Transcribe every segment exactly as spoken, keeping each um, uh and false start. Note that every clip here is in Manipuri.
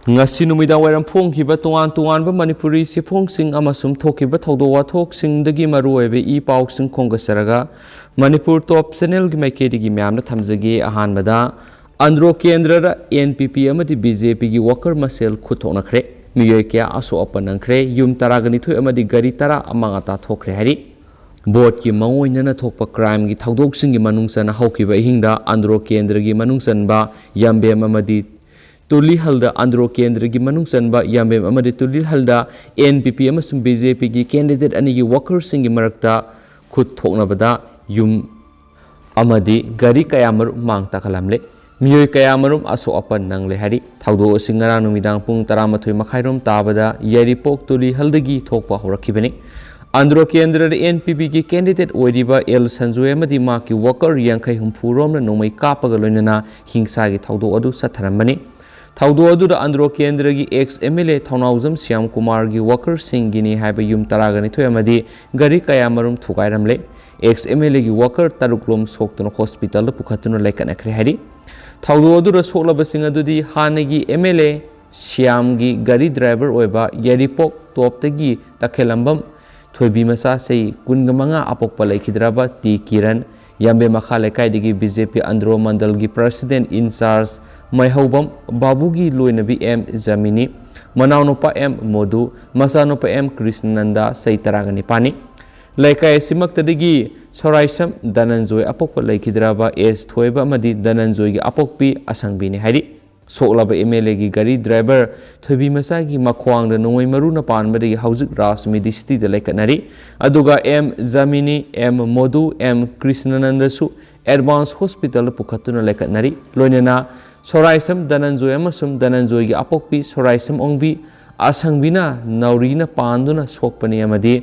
ꯉꯁꯤ ꯅꯨꯃꯤꯗꯥꯡ ꯋꯥꯏꯔꯝ ꯐꯣꯡꯈꯤꯕ ꯇꯣꯉꯥꯟ ꯇꯣꯉꯥꯟꯕ ꯃꯅꯤꯄꯨꯔꯤ ꯆꯦꯐꯣꯡꯁꯤꯡ ꯑꯃꯁꯨꯡ ꯊꯣꯛꯈꯤꯕ ꯊꯧꯗꯣꯛ ꯋꯥꯊꯣꯛꯁꯤꯡꯗꯒꯤ ꯃꯔꯨꯑꯣꯏꯕ ꯏ ꯄꯥꯎꯁꯤꯡ ꯈꯣꯝꯒꯠꯆꯔꯒ ꯃꯅꯤꯄꯨꯔ ꯇꯣꯞ ꯆꯦꯅꯦꯜꯒꯤ ꯃꯥꯏꯀꯩꯗꯒꯤ ꯃꯌꯥꯝꯅ ꯊꯝꯖꯒꯦ꯫ ꯑꯍꯥꯟꯕꯗ ꯑꯟꯗ꯭ꯔꯣ ꯀꯦꯟꯗ꯭ꯔꯗ ꯑꯦꯟ ꯄꯤ ꯄꯤ ꯑꯃꯗꯤ ꯕꯤ ꯖꯦ ꯄꯤꯒꯤ ꯋꯥꯀꯔ ꯃꯁꯦꯜ ꯈꯨꯠ ꯊꯣꯛꯅꯈ꯭ꯔꯦ꯫ ꯃꯤꯑꯣꯏ ꯀꯌꯥ ꯑꯁꯣꯛ ꯑꯄꯟ ꯅꯪꯈ꯭ꯔꯦ꯫ ꯌꯨꯝ ꯇꯔꯥꯒ ꯅꯤꯊꯣꯏ ꯑꯃꯗꯤ ꯒꯥꯔꯤ ꯇꯔꯥ ꯑꯃꯥꯡ ꯑꯇꯥ ꯊꯣꯛꯈ꯭ꯔꯦ ꯍꯥꯏꯔꯤ꯫ ꯚꯣꯠꯀꯤ ꯃꯑꯣꯡ ꯑꯣꯏꯅꯅ ꯊꯣꯛꯄ ꯀ꯭ꯔꯥꯏꯝꯒꯤ ꯊꯧꯗꯣꯛꯁꯤꯡꯒꯤ ꯃꯅꯨꯡ ꯆꯟꯅ ꯍꯧꯈꯤꯕ ꯑꯍꯤꯡꯗ ꯑꯟꯗ꯭ꯔꯣ ꯀꯦꯟꯗ꯭ꯔꯒꯤ ꯃꯅꯨꯡ ꯆꯟꯕ ꯌꯥꯝꯕꯦꯝ ꯑꯃꯗꯤ ꯇꯨꯂꯤꯍꯜꯗ, ꯑꯟꯗ꯭ꯔꯣ ꯀꯦꯟꯗ꯭ꯔꯒꯤ ꯃꯅꯨꯡ ꯆꯟꯕ ꯌꯥꯝꯕꯦꯝ ꯑꯃꯗꯤ ꯇꯨꯂꯤꯍꯜꯗ ꯑꯦꯟ ꯄꯤ ꯄꯤ ꯑꯃꯁꯨꯡ ꯕꯤ ꯖꯦ ꯄꯤꯒꯤ ꯀꯦꯟꯗꯤꯗꯦꯠ ꯑꯅꯤꯒꯤ ꯋꯥꯀꯔꯁꯤꯡꯒꯤ ꯃꯔꯛꯇ ꯈꯨꯠ ꯊꯣꯛꯅꯕꯗ ꯌꯨꯝ ꯑꯃꯗꯤ ꯒꯥꯔꯤ ꯀꯌꯥꯃꯔꯨꯝ ꯃꯥꯡ ꯇꯥꯛꯍꯜꯂꯝꯂꯦ꯫ ꯃꯤꯑꯣꯏ ꯀꯌꯥꯃꯔꯨꯝ ꯑꯁꯣꯛ ꯑꯄꯟ ꯅꯪꯂꯦ ꯍꯥꯏꯔꯤ꯫ ꯊꯧꯗꯣꯛ ꯑꯁꯤ ꯉꯔꯥꯡ ꯅꯨꯃꯤꯗꯥꯡ ꯄꯨꯡ ꯇꯔꯥꯃꯥꯊꯣꯏ ꯃꯈꯥꯏꯔꯣꯝ ꯇꯥꯕꯗ ꯌꯥꯏꯔꯤꯄꯣꯛ ꯇꯨꯂꯤꯍꯜꯗꯒꯤ ꯊꯣꯛꯄ ꯍꯧꯔꯛꯈꯤꯕꯅꯤ꯫ ꯑꯟꯗ꯭ꯔꯣ ꯀꯦꯟꯗ꯭ꯔꯗ ꯑꯦꯟ ꯄꯤ ꯄꯤꯒꯤ ꯀꯦꯟꯗꯤꯗꯦꯠ ꯑꯣꯏꯔꯤꯕ ꯑꯦꯜ ꯁꯟꯖꯣꯏ ꯑꯃꯗꯤ ꯃꯍꯥꯛꯀꯤ ꯋꯥꯀꯔ ꯌꯥꯡꯈꯩ ꯍꯨꯝꯐꯨ ꯔꯣꯝꯅ ꯅꯣꯡꯃꯩ ꯀꯥꯞꯄꯒ ꯂꯣꯏꯅꯅ ꯍꯤꯡꯁꯥꯒꯤ ꯊꯧꯗꯣꯛ ꯑꯗꯨ ꯆꯠꯊꯔꯝꯕꯅꯤ꯫ ꯊꯧꯗꯣꯛ ꯑꯗꯨꯗ ꯑꯟꯗ꯭ꯔꯣ ꯀꯦꯟꯗ꯭ꯔꯒꯤ ꯑꯦꯛꯁ ꯑꯦꯝ ꯑꯦꯜ ꯑꯦ ꯊꯧꯅꯥꯎꯖꯝ ꯁ꯭ꯌꯥꯝ ꯀꯨꯃꯥꯔꯒꯤ ꯋꯥꯀꯔꯁꯤꯡꯒꯤꯅꯤ ꯍꯥꯏꯕ ꯌꯨꯝ ꯇꯔꯥꯒ ꯅꯤꯊꯣꯏ ꯑꯃꯗꯤ ꯒꯥꯔꯤ ꯀꯌꯥꯃꯔꯨꯝ ꯊꯨꯒꯥꯏꯔꯝꯂꯦ꯫ ꯑꯦꯛꯁ ꯑꯦꯝ ꯑꯦꯜ ꯑꯦꯒꯤ ꯋꯥꯀꯔ ꯇꯔꯨꯛ ꯂꯣꯝ ꯁꯣꯛꯇꯨꯅ ꯍꯣꯁꯄꯤꯇꯥꯜꯗ ꯄꯨꯈꯠꯇꯨꯅ ꯂꯩꯀꯠꯅꯈ꯭ꯔꯦ ꯍꯥꯏꯔꯤ꯫ ꯊꯧꯗꯣꯛ ꯑꯗꯨꯗ ꯁꯣꯛꯂꯕꯁꯤꯡ ꯑꯗꯨꯗꯤ ꯍꯥꯟꯅꯒꯤ ꯑꯦꯝ ꯑꯦꯜ ꯑꯦ ꯁ꯭ꯌꯥꯝꯒꯤ ꯒꯥꯔꯤ ꯗ꯭ꯔꯥꯏꯚꯔ ꯑꯣꯏꯕ ꯌꯥꯏꯔꯤꯄꯣꯛ ꯇꯣꯞꯇꯒꯤ ꯇꯈꯦꯂꯝꯕꯝ ꯊꯣꯏꯕꯤ ꯃꯆꯥ ꯆꯍꯤ ꯀꯨꯟꯒ ꯃꯉꯥ ꯑꯄꯣꯛꯄ ꯂꯩꯈꯤꯗ꯭ꯔꯕ ꯇꯤ ꯀꯤꯔꯟ, ꯌꯥꯝꯕꯦꯝ ꯃꯈꯥ ꯂꯩꯀꯥꯏꯗꯒꯤ ꯕꯤ ꯖꯦ ꯄꯤ ꯑꯟꯗ꯭ꯔꯣ ꯃꯟꯗꯜꯒꯤ ꯄ꯭ꯔꯁꯤꯗꯦꯟꯠ ꯏꯟꯆꯥꯔꯖ ꯃꯥꯏꯍꯧꯕꯝ ꯕꯥꯕꯨꯒꯤ ꯂꯣꯏꯅꯕꯤ ꯑꯦꯝ ꯖꯃꯤꯅꯤ, ꯃꯅꯥꯎꯅꯨꯄꯥ ꯑꯦꯝ ꯃꯣꯗꯨ, ꯃꯆꯥꯅꯨꯄꯥ ꯑꯦꯝ ꯀ꯭ꯔꯤꯁꯅꯅꯟꯗ ꯆꯍꯤ ꯇꯔꯥꯒ ꯅꯤꯄꯥꯟꯅꯤ꯫ ꯂꯩꯀꯥꯏ ꯑꯁꯤꯃꯛꯇꯗꯒꯤ ꯁꯣꯔꯥꯏꯁꯝ ꯙꯅꯟꯖꯣꯏ ꯑꯄꯣꯛꯄ ꯂꯩꯈꯤꯗ꯭ꯔꯕ ꯑꯦꯁ ꯊꯣꯏꯕ ꯑꯃꯗꯤ ꯙꯅꯟꯖꯣꯏꯒꯤ ꯑꯄꯣꯛꯄꯤ ꯑꯁꯪꯕꯤꯅꯤ ꯍꯥꯏꯔꯤ꯫ ꯁꯣꯛꯂꯕ ꯑꯦꯝ ꯑꯦꯜ ꯑꯦꯒꯤ ꯒꯥꯔꯤ ꯗ꯭ꯔꯥꯏꯚꯔ ꯊꯣꯏꯕꯤ ꯃꯆꯥꯒꯤ ꯃꯈ꯭ꯋꯥꯡꯗ ꯅꯣꯡꯃꯩ ꯃꯔꯨꯅ ꯄꯥꯟꯕꯗꯒꯤ ꯍꯧꯖꯤꯛ ꯔꯥꯖꯃꯤꯗꯤ ꯁꯤꯇꯤꯗ ꯂꯩꯈꯠꯅꯔꯤ꯫ ꯑꯗꯨꯒ ꯑꯦꯝ ꯖꯃꯤꯅꯤ, ꯑꯦꯝ ꯃꯣꯗꯨ, ꯑꯦꯝ ꯀ꯭ꯔꯤꯁꯅꯅꯟꯗꯁꯨ ꯑꯦꯗꯚꯥꯟꯁ ꯍꯣꯁꯄꯤꯇꯥꯜꯗ ꯄꯨꯈꯠꯇꯨꯅ ꯂꯩꯈꯠꯅꯔꯤ꯫ ꯂꯣꯏꯅꯅ ꯁꯣꯔꯥꯏꯁꯝ ꯙꯅꯟꯖꯣꯏ ꯑꯃꯁꯨꯡ ꯙꯅꯟꯖꯣꯏꯒꯤ ꯑꯄꯣꯛꯄꯤ ꯁꯣꯔꯥꯏꯁꯝ ꯑꯣꯡꯕꯤ ꯑꯁꯪꯕꯤꯅ ꯅꯥꯎꯔꯤꯅ ꯄꯥꯟꯗꯨꯅ ꯁꯣꯛꯄꯅꯤ ꯑꯃꯗꯤ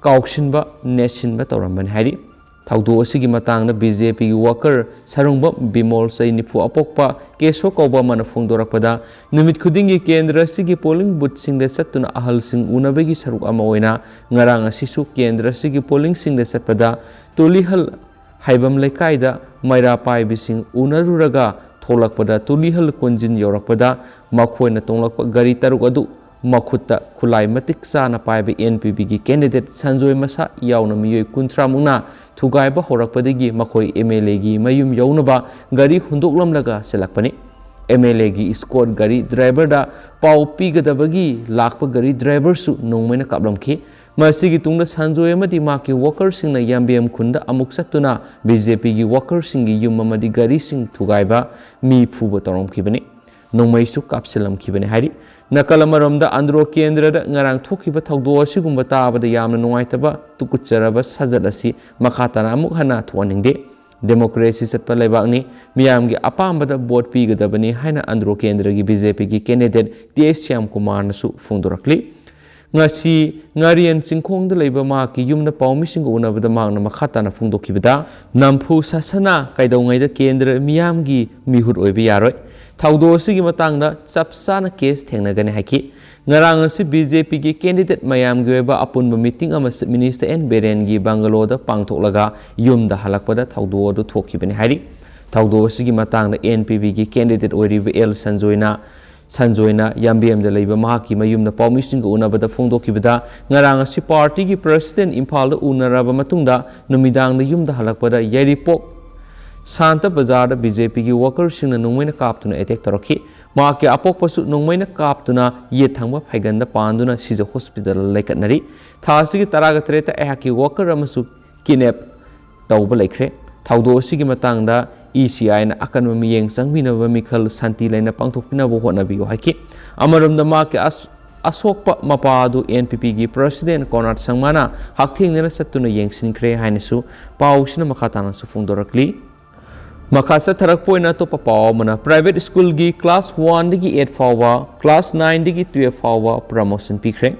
ꯀꯥꯎꯁꯤꯟꯕ, ꯅꯦꯠꯁꯤꯟꯕ ꯇꯧꯔꯝꯕꯅꯤ ꯍꯥꯏꯔꯤ꯫ ꯊꯧꯗꯣꯛ ꯑꯁꯤꯒꯤ ꯃꯇꯥꯡꯗ ꯕꯤ ꯖꯦ ꯄꯤꯒꯤ ꯋꯥꯀꯔ ꯁꯔꯨꯡꯕꯝ ꯕꯤꯃꯣꯜ ꯆꯍꯤ ꯅꯤꯐꯨ ꯑꯄꯣꯛꯄ ꯀꯦꯁꯣ ꯀꯧꯕ ꯑꯃꯅ ꯐꯣꯡꯗꯣꯔꯛꯄꯗ, ꯅꯨꯃꯤꯠ ꯈꯨꯗꯤꯡꯒꯤ ꯀꯦꯟꯗ꯭ꯔ ꯑꯁꯤꯒꯤ ꯄꯣꯂꯤꯡ ꯕꯨꯠꯁꯤꯡꯗ ꯆꯠꯇꯨꯅ ꯑꯍꯜꯁꯤꯡ ꯎꯅꯕꯒꯤ ꯁꯔꯨꯛ ꯑꯃ ꯑꯣꯏꯅ ꯉꯔꯥꯡ ꯑꯁꯤꯁꯨ ꯀꯦꯟꯗ꯭ꯔ ꯑꯁꯤꯒꯤ ꯄꯣꯂꯤꯡꯁꯤꯡꯗ ꯆꯠꯄꯗ ꯇꯣꯂꯤꯍꯜ ꯍꯥꯏꯕꯝ ꯂꯩꯀꯥꯏꯗ ꯃꯩꯔꯥ ꯄꯥꯏꯕꯤꯁꯤꯡ ꯎꯅꯔꯨꯔꯒ ꯊꯣꯛꯂꯛꯄꯗ ꯇꯨꯂꯤꯍꯜ ꯀꯣꯟꯖꯤꯟ ꯌꯧꯔꯛꯄꯗ ꯃꯈꯣꯏꯅ ꯇꯣꯡꯂꯛꯄ ꯒꯥꯔꯤ ꯇꯔꯨꯛ ꯑꯗꯨ ꯃꯈꯨꯠꯇ ꯈꯨꯠꯂꯥꯏ ꯃꯇꯤꯛ ꯆꯥꯅ ꯄꯥꯏꯕ ꯑꯦꯟ ꯄꯤ ꯄꯤꯒꯤ ꯀꯦꯟꯗꯤꯗꯦꯠ ꯁꯟꯖꯣꯏ ꯃꯁꯥ ꯌꯥꯎꯅ ꯃꯤꯑꯣꯏ ꯀꯨꯟꯊ꯭ꯔꯥ ꯃꯨꯛꯅ ꯊꯨꯒꯥꯏꯕ ꯍꯧꯔꯛꯄꯗꯒꯤ ꯃꯈꯣꯏ ꯑꯦꯝ ꯑꯦꯜ ꯑꯦꯒꯤ ꯃꯌꯨꯝ ꯌꯧꯅꯕ ꯒꯥꯔꯤ ꯍꯨꯟꯗꯣꯛꯂꯝꯂꯒ ꯆꯦꯜꯂꯛꯄꯅꯤ꯫ ꯑꯦꯝ ꯑꯦꯜ ꯑꯦꯒꯤ ꯏꯁꯀꯣꯔꯠ ꯒꯥꯔꯤ ꯗ꯭ꯔꯥꯏꯚꯔꯗ ꯄꯥꯎ ꯄꯤꯒꯗꯕꯒꯤ ꯂꯥꯛꯄ ꯒꯥꯔꯤ ꯗ꯭ꯔꯥꯏꯚꯔꯁꯨ ꯅꯣꯡꯃꯩꯅ ꯀꯥꯞꯂꯝꯈꯤ꯫ ꯃꯁꯤꯒꯤ ꯇꯨꯡꯗ ꯁꯟꯖꯣꯏ ꯑꯃꯗꯤ ꯃꯍꯥꯛꯀꯤ ꯋꯥꯀꯔꯁꯤꯡꯅ ꯌꯥꯝꯕꯦꯝ ꯈꯨꯟꯗ ꯑꯃꯨꯛ ꯆꯠꯇꯨꯅ ꯕꯤ ꯖꯦ ꯄꯤꯒꯤ ꯋꯥꯀꯔꯁꯤꯡꯒꯤ ꯌꯨꯝ ꯑꯃꯗꯤ ꯒꯥꯔꯤꯁꯤꯡ ꯊꯨꯒꯥꯏꯕ, ꯃꯤ ꯐꯨꯕ ꯇꯧꯔꯝꯈꯤꯕꯅꯤ꯫ ꯅꯣꯡꯃꯩꯁꯨ ꯀꯥꯞꯁꯤꯜꯂꯝꯈꯤꯕꯅꯤ ꯍꯥꯏꯔꯤ꯫ ꯅꯥꯀꯜ ꯑꯃꯔꯣꯝꯗ ꯑꯟꯗ꯭ꯔꯣ ꯀꯦꯟꯗ꯭ꯔꯗ ꯉꯔꯥꯡ ꯊꯣꯛꯈꯤꯕ ꯊꯧꯗꯣꯛ ꯑꯁꯤꯒꯨꯝꯕ ꯇꯥꯕꯗ ꯌꯥꯝꯅ ꯅꯨꯡꯉꯥꯏꯇꯕ, ꯇꯨꯀꯠꯆꯔꯕ ꯁꯥꯖꯠ ꯑꯁꯤ ꯃꯈꯥ ꯇꯥꯅ ꯑꯃꯨꯛ ꯍꯟꯅ ꯊꯣꯛꯍꯟꯅꯤꯡꯗꯦ꯫ ꯗꯦꯃꯣꯀ꯭ꯔꯦꯁꯤ ꯆꯠꯄ ꯂꯩꯕꯥꯛꯅꯤ, ꯃꯤꯌꯥꯝꯒꯤ ꯑꯄꯥꯝꯕꯗ ꯚꯣꯠ ꯄꯤꯒꯗꯕꯅꯤ ꯍꯥꯏꯅ ꯑꯟꯗ꯭ꯔꯣ ꯀꯦꯟꯗ꯭ꯔꯒꯤ ꯕꯤ ꯖꯦ ꯄꯤꯒꯤ ꯀꯦꯟꯗꯤꯗꯦꯠ ꯇꯤ ꯑꯦꯁ ꯁ꯭ꯌꯥꯝ ꯀꯨꯃꯥꯔꯅꯁꯨ ꯐꯣꯡꯗꯣꯔꯛꯂꯤ꯫ ꯉꯁꯤ ꯉꯥꯔꯤꯌꯦꯟ ꯆꯤꯡꯈꯣꯡꯗ ꯂꯩꯕ ꯃꯍꯥꯛꯀꯤ ꯌꯨꯝꯗ ꯄꯥꯎꯃꯤꯁꯤꯡꯒ ꯎꯅꯕꯗ ꯃꯍꯥꯛꯅ ꯃꯈꯥ ꯇꯥꯅ ꯐꯣꯡꯗꯣꯛꯈꯤꯕꯗ, ꯅꯝꯐꯨ ꯁꯥꯁꯅ ꯀꯩꯗꯧꯉꯩꯗ ꯀꯦꯟꯗ꯭ꯔ ꯃꯤꯌꯥꯝꯒꯤ ꯃꯤꯍꯨꯠ ꯑꯣꯏꯕ ꯌꯥꯔꯣꯏ꯫ ꯊꯧꯗꯣꯛ ꯑꯁꯤꯒꯤ ꯃꯇꯥꯡꯗ ꯆꯞ ꯆꯥꯅ ꯀꯦꯁ ꯊꯦꯡꯅꯒꯅꯤ ꯍꯥꯏꯈꯤ꯫ ꯉꯔꯥꯡ ꯑꯁꯤ ꯕꯤ ꯖꯦ ꯄꯤꯒꯤ ꯀꯦꯟꯗꯤꯗꯦꯠ ꯃꯌꯥꯝꯒꯤ ꯑꯣꯏꯕ ꯑꯄꯨꯟꯕ ꯃꯤꯇꯤꯡ ꯑꯃ ꯆꯤꯐ ꯃꯤꯅꯤꯁꯇꯔ ꯑꯦꯟ ꯕꯤꯔꯦꯟꯒꯤ ꯕꯪꯒꯂꯣꯗ ꯄꯥꯡꯊꯣꯛꯂꯒ ꯌꯨꯝꯗ ꯍꯜꯂꯛꯄꯗ ꯊꯧꯗꯣꯛ ꯑꯗꯨ ꯊꯣꯛꯈꯤꯕꯅꯤ ꯍꯥꯏꯔꯤ꯫ ꯊꯧꯗꯣꯛ ꯑꯁꯤꯒꯤ ꯃꯇꯥꯡꯗ ꯑꯦꯟ ꯄꯤ ꯄꯤꯒꯤ ꯀꯦꯟꯗꯤꯗꯦꯠ ꯑꯣꯏꯔꯤꯕ ꯑꯦꯜ ꯁꯟꯖꯣꯏꯅ ꯁꯟꯖꯣꯏꯅ ꯌꯥꯝꯕꯦꯝꯗ ꯂꯩꯕ ꯃꯍꯥꯛꯀꯤ ꯃꯌꯨꯝꯗ ꯄꯥꯎꯃꯤꯁꯤꯡꯒ ꯎꯅꯕꯗ ꯐꯣꯡꯗꯣꯛꯈꯤꯕꯗ, ꯉꯔꯥꯡ ꯑꯁꯤ ꯄꯥꯔꯇꯤꯒꯤ ꯄ꯭ꯔꯁꯤꯗꯦꯟ ꯏꯝꯐꯥꯜꯗ ꯎꯅꯔꯕ ꯃꯇꯨꯡꯗ ꯅꯨꯃꯤꯗꯥꯡꯗ ꯌꯨꯝꯗ ꯍꯜꯂꯛꯄꯗ ꯌꯥꯏꯔꯤꯄꯣꯛ ꯁꯥꯟꯇ ꯕꯖꯥꯔꯗ ꯕꯤ ꯖꯦ ꯄꯤꯒꯤ ꯋꯥꯀꯔꯁꯤꯡꯅ ꯅꯣꯡꯃꯩꯅ ꯀꯥꯞꯇꯨꯅ ꯑꯦꯇꯦꯛ ꯇꯧꯔꯛꯈꯤ꯫ ꯃꯍꯥꯛꯀꯤ ꯑꯄꯣꯛꯄꯁꯨ ꯅꯣꯡꯃꯩꯅ ꯀꯥꯞꯇꯨꯅ ꯌꯦꯠ ꯊꯪꯕ ꯐꯩꯒꯟꯗ ꯄꯥꯟꯗꯨꯅ ꯁꯤꯖ ꯍꯣꯁꯄꯤꯇꯥꯜꯗ ꯂꯩꯈꯠꯅꯔꯤ꯫ ꯊꯥ ꯑꯁꯤꯒꯤ ꯇꯔꯥꯒ ꯇꯔꯦꯠꯇ ꯑꯩꯍꯥꯛꯀꯤ ꯋꯥꯀꯔ ꯑꯃꯁꯨ ꯀꯤꯗꯅꯦꯞ ꯇꯧꯕ ꯂꯩꯈ꯭ꯔꯦ꯫ ꯊꯧꯗꯣꯛ ꯑꯁꯤꯒꯤ ꯃꯇꯥꯡꯗ ꯏ ꯁꯤ ꯑꯥꯏꯅ ꯑꯀꯟꯕ ꯃꯤꯠꯌꯦꯡ ꯆꯪꯕꯤꯅꯕ ꯃꯤꯈꯜ ꯁꯥꯟꯇꯤ ꯂꯩꯅ ꯄꯥꯡꯊꯣꯛꯄꯤꯅꯕ ꯍꯣꯠꯅꯕꯤꯌꯨ ꯍꯥꯏꯈꯤ꯫ ꯑꯃꯔꯣꯝꯗ ꯃꯍꯥꯛꯀꯤ ꯑꯁ-, ꯑꯁꯣꯛꯄ ꯃꯄꯥ ꯑꯗꯨ ꯑꯦꯟ ꯄꯤ ꯄꯤꯒꯤ ꯄ꯭ꯔꯁꯤꯗꯦꯟ ꯀꯣꯅꯥꯔꯗ ꯁꯪꯃꯥꯅ ꯍꯛꯊꯦꯡꯅꯅ ꯆꯠꯇꯨꯅ ꯌꯦꯡꯁꯤꯟꯈ꯭ꯔꯦ ꯍꯥꯏꯅꯁꯨ ꯄꯥꯎꯁꯤꯅ ꯃꯈꯥ ꯇꯥꯅꯁꯨ ꯐꯣꯡꯗꯣꯔꯛꯂꯤ꯫ ꯃꯈꯥ ꯆꯠꯊꯔꯛꯄ ꯑꯣꯏꯅ ꯑꯇꯣꯞꯄ ꯄꯥꯎ ꯑꯃꯅ, ꯄ꯭ꯔꯥꯏꯚꯦꯠ ꯁ꯭ꯀꯨꯜꯒꯤ ꯀ꯭ꯂꯥꯁ ꯋꯥꯟꯗꯒꯤ ꯑꯩꯠ ꯐꯥꯎꯕ, ꯀ꯭ꯂꯥꯁ ꯅꯥꯏꯟꯗꯒꯤ ꯇꯨꯌꯦꯜꯐ ꯐꯥꯎꯕ ꯄ꯭ꯔꯃꯣꯁꯟ ꯄꯤꯈ꯭ꯔꯦ꯫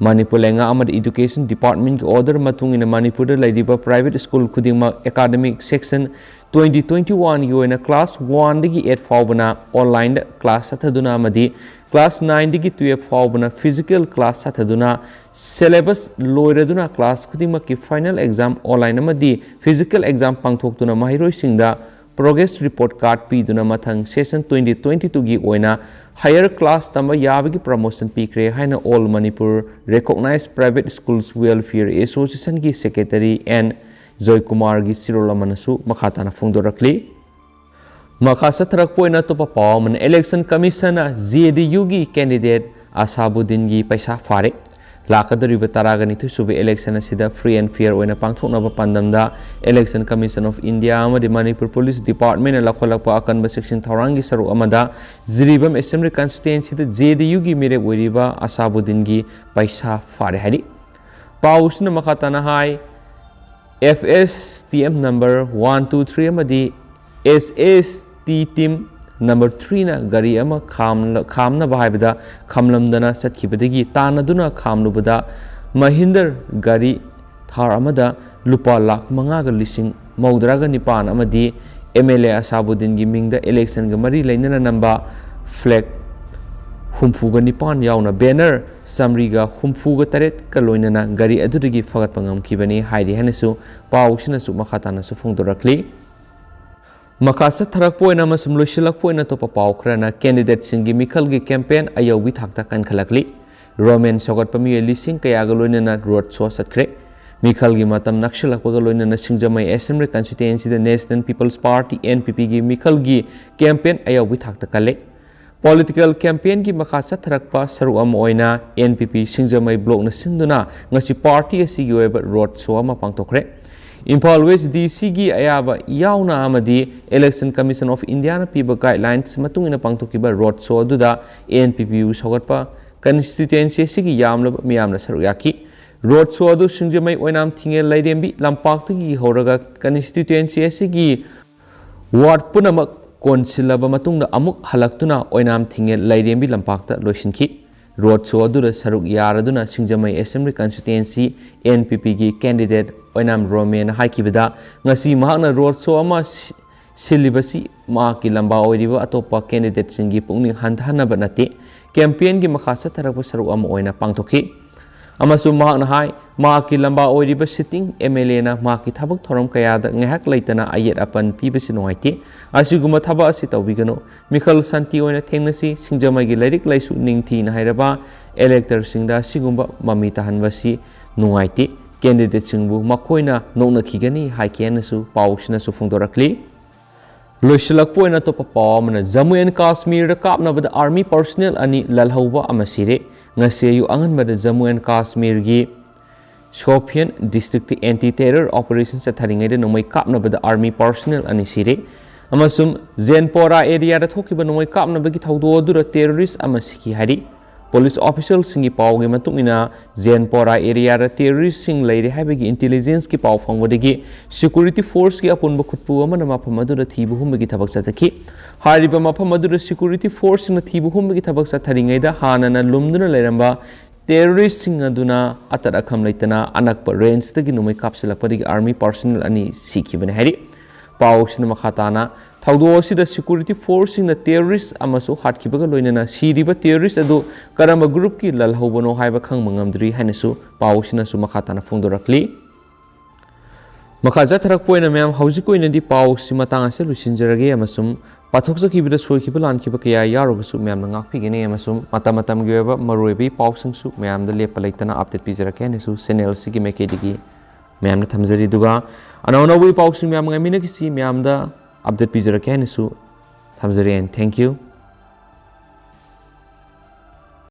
ꯃꯅꯤꯄꯨꯔ ꯂꯩꯉꯥꯛ ꯑꯃꯗꯤ ꯏꯗꯨꯀꯦꯁꯟ ꯗꯤꯄꯥꯔꯠꯃꯦꯟꯒꯤ ꯑꯣꯔꯗꯔ ꯃꯇꯨꯡ ꯏꯟꯅ ꯃꯅꯤꯄꯨꯔꯗ ꯂꯩꯔꯤꯕ ꯄ꯭ꯔꯥꯏꯚꯦꯠ ꯁ꯭ꯀꯨꯜ ꯈꯨꯗꯤꯡꯃꯛ ꯑꯦꯀꯥꯗꯃꯤꯛ ꯁꯦꯁꯟ ꯇ꯭ꯋꯦꯟꯇꯤ ꯇ꯭ꯋꯦꯟꯇꯤ ꯋꯥꯟꯒꯤ ꯑꯣꯏꯅ ꯀ꯭ꯂꯥꯁ ꯋꯥꯟꯗꯒꯤ ꯑꯩꯠ ꯐꯥꯎꯕꯅ ꯑꯣꯟꯂꯥꯏꯟꯗ ꯀ꯭ꯂꯥꯁ ꯆꯠꯊꯗꯨꯅ ꯑꯃꯗꯤ ꯀ꯭ꯂꯥꯁ ꯅꯥꯏꯟꯗꯒꯤ ꯇꯨꯌꯦꯜꯐ ꯐꯥꯎꯕꯅ ꯐꯤꯖꯤꯀꯦꯜ ꯀ꯭ꯂꯥꯁ ꯆꯠꯊꯗꯨꯅ, ꯁꯦꯂꯦꯕꯁ ꯂꯣꯏꯔꯗꯨꯅ ꯀ꯭ꯂꯥꯁ ꯈꯨꯗꯤꯡꯃꯛꯀꯤ ꯐꯥꯏꯅꯦꯜ ꯑꯦꯛꯖꯥꯝ ꯑꯣꯟꯂꯥꯏꯟ ꯑꯃꯗꯤ ꯐꯤꯖꯤꯀꯦꯜ ꯑꯦꯛꯖꯥꯝ ꯄꯥꯡꯊꯣꯛꯇꯨꯅ ꯃꯍꯩꯔꯣꯏꯁꯤꯡꯗ progress report card ꯄꯤꯗꯨꯅ ꯃꯊꯪ session twenty twenty twoꯒꯤ ꯑꯣꯏꯅ higher class ꯇꯝꯕ ꯌꯥꯕꯒꯤ promotion ꯄꯤꯈ꯭ꯔꯦ ꯍꯥꯏꯅ All Manipur Recognized Private Schools Welfare Associationꯒꯤ secretary N ꯖꯣꯏꯀꯨꯃꯥꯔꯒꯤ ꯆꯤꯔꯣꯜ ꯑꯃꯅꯁꯨ ꯃꯈꯥ ꯇꯥꯅ ꯐꯣꯡꯗꯣꯔꯛꯂꯤ꯫ ꯃꯈꯥ ꯆꯠꯊꯔꯛꯄ ꯑꯣꯏꯅ ꯑꯇꯣꯞꯄ ꯄꯥꯎ ꯑꯃꯅ, Election Commissionꯅ JDUꯒꯤ candidate ꯑꯁꯥꯕꯨꯗꯤꯟꯒꯤ ꯄꯩꯁꯥ ꯐꯥꯔꯦ꯫ ꯂꯥꯛꯀꯗꯧꯔꯤꯕ ꯇꯔꯥꯒ ꯅꯤꯊꯣꯏ ꯁꯨꯕ election ꯑꯁꯤꯗ free and fair ꯑꯣꯏꯅ ꯄꯥꯡꯊꯣꯛꯅꯕ ꯄꯥꯟꯗꯝꯗ Election Commission of India ꯑꯃꯗꯤ Manipur Police Departmentꯅ ꯂꯧꯈꯠꯂꯛꯄ ꯑꯀꯟꯕ ꯆꯦꯛꯁꯤꯟ ꯊꯧꯔꯥꯡꯒꯤ ꯁꯔꯨꯛ ꯑꯃꯗ ꯖꯤꯔꯤꯕꯥꯝ Assembly Constituencyꯗ JDUꯒꯤ ꯃꯤꯔꯦꯞ ꯑꯣꯏꯔꯤꯕ ꯑꯁꯥꯕꯨꯗꯤꯟꯒꯤ ꯄꯩꯁꯥ ꯐꯥꯔꯦ ꯍꯥꯏꯔꯤ꯫ ꯄꯥꯎꯁꯤꯅ ꯃꯈꯥ ꯇꯥꯅ ꯍꯥꯏ, FSTM number one two three ꯑꯃꯗꯤ SST team number threeꯅ ꯒꯥꯔꯤ ꯑꯃ ꯈꯥꯝꯂ-, ꯈꯥꯝꯅꯕ ꯍꯥꯏꯕꯗ ꯈꯥꯝꯂꯝꯗꯅ ꯆꯠꯈꯤꯕꯗꯒꯤ ꯇꯥꯟꯅꯗꯨꯅ ꯈꯥꯝꯂꯨꯕꯗ Mahindra ꯒꯥꯔꯤ Thar ꯑꯃꯗ ꯂꯨꯄꯥ ꯂꯥꯈ ꯃꯉꯥꯒ ꯂꯤꯁꯤꯡ ꯃꯧꯗ꯭ꯔꯥꯒ ꯅꯤꯄꯥꯟ ꯑꯃꯗꯤ MLA ꯑꯁꯥꯕꯨꯗꯤꯟꯒꯤ ꯃꯤꯡꯗ electionꯒ ꯃꯔꯤ ꯂꯩꯅꯅ ꯅꯝꯕ flag ꯍꯨꯝꯐꯨꯒ ꯅꯤꯄꯥꯟ ꯌꯥꯎꯅ banner ꯆꯥꯃꯔꯤꯒ ꯍꯨꯝꯐꯨꯒ ꯇꯔꯦꯠꯀ ꯂꯣꯏꯅꯅ ꯒꯥꯔꯤ ꯑꯗꯨꯗꯒꯤ ꯐꯒꯠꯄ ꯉꯝꯈꯤꯕꯅꯤ ꯍꯥꯏꯔꯤ ꯍꯥꯏꯅꯁꯨ ꯄꯥꯎꯁꯤꯅꯁꯨ ꯃꯈꯥ ꯇꯥꯅꯁꯨ ꯐꯣꯡꯗꯣꯔꯛꯂꯤ꯫ ꯃꯈꯥ ꯆꯠꯊꯔꯛꯄ ꯑꯣꯏꯅ ꯑꯃꯁꯨꯡ ꯂꯣꯏꯁꯤꯜꯂꯛꯄ ꯑꯣꯏꯅ ꯑꯇꯣꯞꯄ ꯄꯥꯎ ꯈꯔꯅ, candidateꯁꯤꯡꯒꯤ ꯃꯤꯈꯜꯒꯤ campaign ꯑꯌꯧꯕꯤ ꯊꯥꯛꯇ ꯀꯟꯈꯠꯂꯛꯂꯤ꯫ Roman ꯁꯧꯒꯠꯄ ꯃꯤꯑꯣꯏ ꯂꯤꯁꯤꯡ ꯀꯌꯥꯒ ꯂꯣꯏꯅꯅ road show ꯆꯠꯈ꯭ꯔꯦ꯫ ꯃꯤꯈꯜꯒꯤ ꯃꯇꯝ ꯅꯛꯁꯤꯜꯂꯛꯄꯒ ꯂꯣꯏꯅꯅ ꯁꯤꯡꯖꯃꯩ Assembly Constituencyꯗ National People's Party, NPPꯒꯤ ꯃꯤꯈꯜꯒꯤ campaign ꯑꯌꯧꯕꯤ ꯊꯥꯛꯇ ꯀꯜꯂꯦ꯫ Political campaignꯒꯤ ꯃꯈꯥ ꯆꯠꯊꯔꯛꯄ ꯁꯔꯨꯛ ꯑꯃ ꯑꯣꯏꯅ NPP ꯁꯤꯡꯖꯃꯩ blockꯅ ꯁꯤꯟꯗꯨꯅ ꯉꯁꯤ party ꯑꯁꯤꯒꯤ ꯑꯣꯏꯕ road show ꯑꯃ ꯄꯥꯡꯊꯣꯛꯈ꯭ꯔꯦ꯫ ꯏꯝꯐꯥꯜ West DCꯒꯤ ꯑꯌꯥꯕ ꯌꯥꯎꯅ ꯑꯃꯗꯤ Election Commission of Indiaꯅ ꯄꯤꯕ guidelines ꯃꯇꯨꯡ ꯏꯟꯅ ꯄꯥꯡꯊꯣꯛꯈꯤꯕ road show ꯑꯗꯨꯗ NPPꯕꯨ ꯁꯧꯒꯠꯄ constituency ꯑꯁꯤꯒꯤ ꯌꯥꯝꯂꯕ ꯃꯤꯌꯥꯝꯅ ꯁꯔꯨꯛ ꯌꯥꯈꯤ꯫ Road show ꯑꯗꯨ ꯁꯤꯡꯖꯃꯩ ꯑꯣꯏꯅꯥꯝ ꯊꯤꯡꯉꯦꯜ ꯂꯩꯔꯦꯝꯕꯤ ꯂꯝꯄꯥꯛꯇꯒꯤ ꯍꯧꯔꯒ constituency ꯑꯁꯤꯒꯤ ward ꯄꯨꯝꯅꯃꯛ ꯀꯣꯟꯁꯤꯜꯂꯕ ꯃꯇꯨꯡꯗ ꯑꯃꯨꯛ ꯍꯜꯂꯛꯇꯨꯅ ꯑꯣꯏꯅꯥꯝ ꯊꯤꯡꯉꯦꯜ ꯂꯩꯔꯦꯝꯕꯤ ꯂꯝꯄꯥꯛꯇ ꯂꯣꯏꯁꯤꯟꯈꯤ꯫ Road show ꯑꯗꯨꯗ ꯁꯔꯨꯛ ꯌꯥꯔꯗꯨꯅ ꯁꯤꯡꯖꯃꯩ Assembly Constituency NPPꯒꯤ candidate ꯑꯣꯏꯅꯥꯝ ꯔꯣꯃꯦꯟꯅ ꯍꯥꯏꯈꯤꯕꯗ, ꯉꯁꯤ ꯃꯍꯥꯛꯅ road show ꯑꯃ ꯁꯤ-, ꯁꯤꯜꯂꯤꯕꯁꯤ ꯃꯍꯥꯛꯀꯤ ꯂꯝꯕꯥ ꯑꯣꯏꯔꯤꯕ ꯑꯇꯣꯞꯄ candidateꯁꯤꯡꯒꯤ ꯄꯨꯛꯅꯤꯡ ꯍꯟꯊꯍꯟꯅꯕ ꯅꯠꯇꯦ꯫ Campaignꯒꯤ ꯃꯈꯥ ꯆꯠꯊꯔꯛꯄ ꯁꯔꯨꯛ ꯑꯃ ꯑꯣꯏꯅ ꯄꯥꯡꯊꯣꯛꯈꯤ꯫ ꯑꯃꯁꯨꯡ ꯃꯍꯥꯛꯅ ꯍꯥꯏ, ꯃꯍꯥꯛꯀꯤ ꯂꯝꯕꯥ ꯑꯣꯏꯔꯤꯕ sitting M L A ꯅ ꯃꯍꯥꯛꯀꯤ ꯊꯕꯛ ꯊꯧꯔꯝ ꯀꯌꯥꯗ ꯉꯥꯏꯍꯥꯛ ꯂꯩꯇꯅ ꯑꯌꯦꯠ ꯑꯄꯟ ꯄꯤꯕꯁꯤ ꯅꯨꯡꯉꯥꯏꯇꯦ꯫ ꯑꯁꯤꯒꯨꯝꯕ ꯊꯕꯛ ꯑꯁꯤ ꯇꯧꯕꯤꯒꯅꯨ꯫ ꯃꯤꯈꯜ ꯁꯥꯟꯇꯤ ꯑꯣꯏꯅ ꯊꯦꯡꯅꯁꯤ꯫ ꯁꯤꯡꯖꯃꯩꯒꯤ ꯂꯥꯏꯔꯤꯛ ꯂꯥꯏꯁꯨ ꯅꯤꯡꯊꯤꯅ ꯍꯩꯔꯕ elector ꯁꯤꯡꯗ ꯑꯁꯤꯒꯨꯝꯕ ꯃꯃꯤ ꯇꯥꯍꯟꯕꯁꯤ ꯅꯨꯡꯉꯥꯏꯇꯦ꯫ Candidate ꯁꯤꯡꯕꯨ ꯃꯈꯣꯏꯅ ꯅꯣꯛꯅꯈꯤꯒꯅꯤ ꯍꯥꯏꯈꯤ ꯍꯥꯏꯅꯁꯨ ꯄꯥꯎꯁꯤꯅꯁꯨ ꯐꯣꯡꯗꯣꯔꯛꯂꯤ꯫ ꯂꯣꯏꯁꯤꯜꯂꯛꯄ ꯑꯣꯏꯅ ꯑꯇꯣꯞꯄ ꯄꯥꯎ ꯑꯃꯅ, ꯖꯝꯃꯨ ꯑꯦꯟ ꯀꯥꯁꯃꯤꯔꯗ ꯀꯥꯞꯅꯕꯗ army personnel ꯑꯅꯤ ꯂꯜꯍꯧꯕ ꯑꯃ ꯁꯤꯔꯦ꯫ ꯉꯁꯤ ꯑꯌꯨꯛ ꯑꯉꯟꯕꯗ ꯖꯝꯃꯨ ꯑꯦꯟ ꯀꯥꯁꯃꯤꯔꯒꯤ ꯁꯣꯐꯤꯌꯥꯟ district ꯇ anti terror operation ꯆꯠꯊꯔꯤꯉꯩꯗ ꯅꯣꯡꯃꯩ ꯀꯥꯞꯅꯕꯗ army personnel ꯑꯅꯤ ꯁꯤꯔꯦ꯫ ꯑꯃꯁꯨꯡ ꯖꯦꯟꯄꯣꯔꯥ area ꯗ ꯊꯣꯛꯈꯤꯕ ꯅꯣꯡꯃꯩ ꯀꯥꯞꯅꯕꯒꯤ ꯊꯧꯗꯣꯛ ꯑꯗꯨꯗ terrorist ꯑꯃ ꯁꯤꯈꯤ ꯍꯥꯏꯔꯤ꯫ Police official ꯁꯤꯡꯒꯤ ꯄꯥꯎꯒꯤ ꯃꯇꯨꯡ ꯏꯟꯅ, ꯖꯦꯟꯄꯣꯔꯥ area ꯗ terrorist ꯁꯤꯡ ꯂꯩꯔꯦ ꯍꯥꯏꯕꯒꯤ intelligence ꯀꯤ ꯄꯥꯎ ꯐꯪꯕꯗꯒꯤ security force ꯀꯤ ꯑꯄꯨꯟꯕ ꯈꯨꯠꯄꯨ ꯑꯃꯅ ꯃꯐꯝ ꯑꯗꯨꯗ ꯊꯤꯕ ꯍꯨꯝꯕꯒꯤ ꯊꯕꯛ ꯆꯠꯊꯈꯤ꯫ ꯍꯥꯏꯔꯤꯕ ꯃꯐꯝ ꯑꯗꯨꯗ security force ꯁꯤꯡꯅ ꯊꯤꯕ ꯍꯨꯝꯕꯒꯤ ꯊꯕꯛ ꯆꯠꯊꯔꯤꯉꯩꯗ ꯍꯥꯟꯅꯅ ꯂꯨꯝꯗꯨꯅ ꯂꯩꯔꯝꯕ terrorist ꯁꯤꯡ ꯑꯗꯨꯅ ꯑꯇꯠ ꯑꯈꯝ ꯂꯩꯇꯅ ꯑꯅꯛꯄ range ꯇꯒꯤ ꯅꯣꯡꯃꯩ ꯀꯥꯞꯁꯤꯜꯂꯛꯄꯗꯒꯤ army personnel ꯑꯅꯤ ꯁꯤꯈꯤꯕꯅꯤ ꯍꯥꯏꯔꯤ꯫ ꯄꯥꯎꯁꯤꯅ ꯃꯈꯥ ꯇꯥꯅ, ꯊꯧꯗꯣꯛ ꯑꯁꯤꯗ security force ꯁꯤꯡꯅ terrorist ꯑꯃꯁꯨ ꯍꯥꯠꯈꯤꯕꯒ ꯂꯣꯏꯅꯅ ꯁꯤꯔꯤꯕ terrorist ꯑꯗꯨ ꯀꯔꯝꯕ group ꯀꯤ ꯂꯜꯍꯧꯕꯅꯣ ꯍꯥꯏꯕ ꯈꯪꯕ ꯉꯝꯗ꯭ꯔꯤ ꯍꯥꯏꯅꯁꯨ ꯄꯥꯎꯁꯤꯅꯁꯨ ꯃꯈꯥ ꯇꯥꯅ ꯐꯣꯡꯗꯣꯔꯛꯂꯤ꯫ ꯃꯈꯥ ꯆꯠꯊꯔꯛꯄ ꯑꯣꯏꯅ ꯃꯌꯥꯝ, ꯍꯧꯖꯤꯛ ꯑꯣꯏꯅꯗꯤ ꯄꯥꯎꯁꯤ ꯃꯇꯥꯡ ꯑꯁꯤꯗ ꯂꯣꯏꯁꯤꯟꯖꯔꯒꯦ ꯑꯃꯁꯨꯡ ꯄꯥꯊꯣꯛꯆꯈꯤꯕꯗ ꯁꯣꯏꯈꯤꯕ ꯂꯥꯟꯈꯤꯕ ꯀꯌꯥ ꯌꯥꯎꯔꯒꯁꯨ ꯃꯌꯥꯝꯅ ꯉꯥꯛꯄꯤꯒꯅꯤ ꯑꯃꯁꯨꯡ ꯃꯇꯝ ꯃꯇꯝꯒꯤ ꯑꯣꯏꯕ ꯃꯔꯨꯑꯣꯏꯕ ꯄꯥꯎꯁꯤꯡꯁꯨ ꯃꯌꯥꯝꯗ ꯂꯦꯞꯄ ꯂꯩꯇꯅ update ꯄꯤꯖꯔꯛꯀꯦ ꯍꯥꯏꯅꯁꯨ channel ꯑꯁꯤꯒꯤ ꯃꯥꯏꯀꯩꯗꯒꯤ ꯃꯌꯥꯝꯗ ꯊꯝꯖꯔꯤ꯫ ꯑꯗꯨꯒ ꯑꯅꯧ ꯑꯅꯧꯕ ꯄꯥꯎꯁꯤꯡ ꯃꯌꯥꯝ ꯉꯥꯏꯃꯤꯟꯅꯈꯤꯁꯤ, ꯃꯌꯥꯝꯗ update ꯄꯤꯖꯔꯛꯀꯦ ꯍꯥꯏꯅꯁꯨ ꯊꯝꯖꯔꯤ꯫ And thank you꯫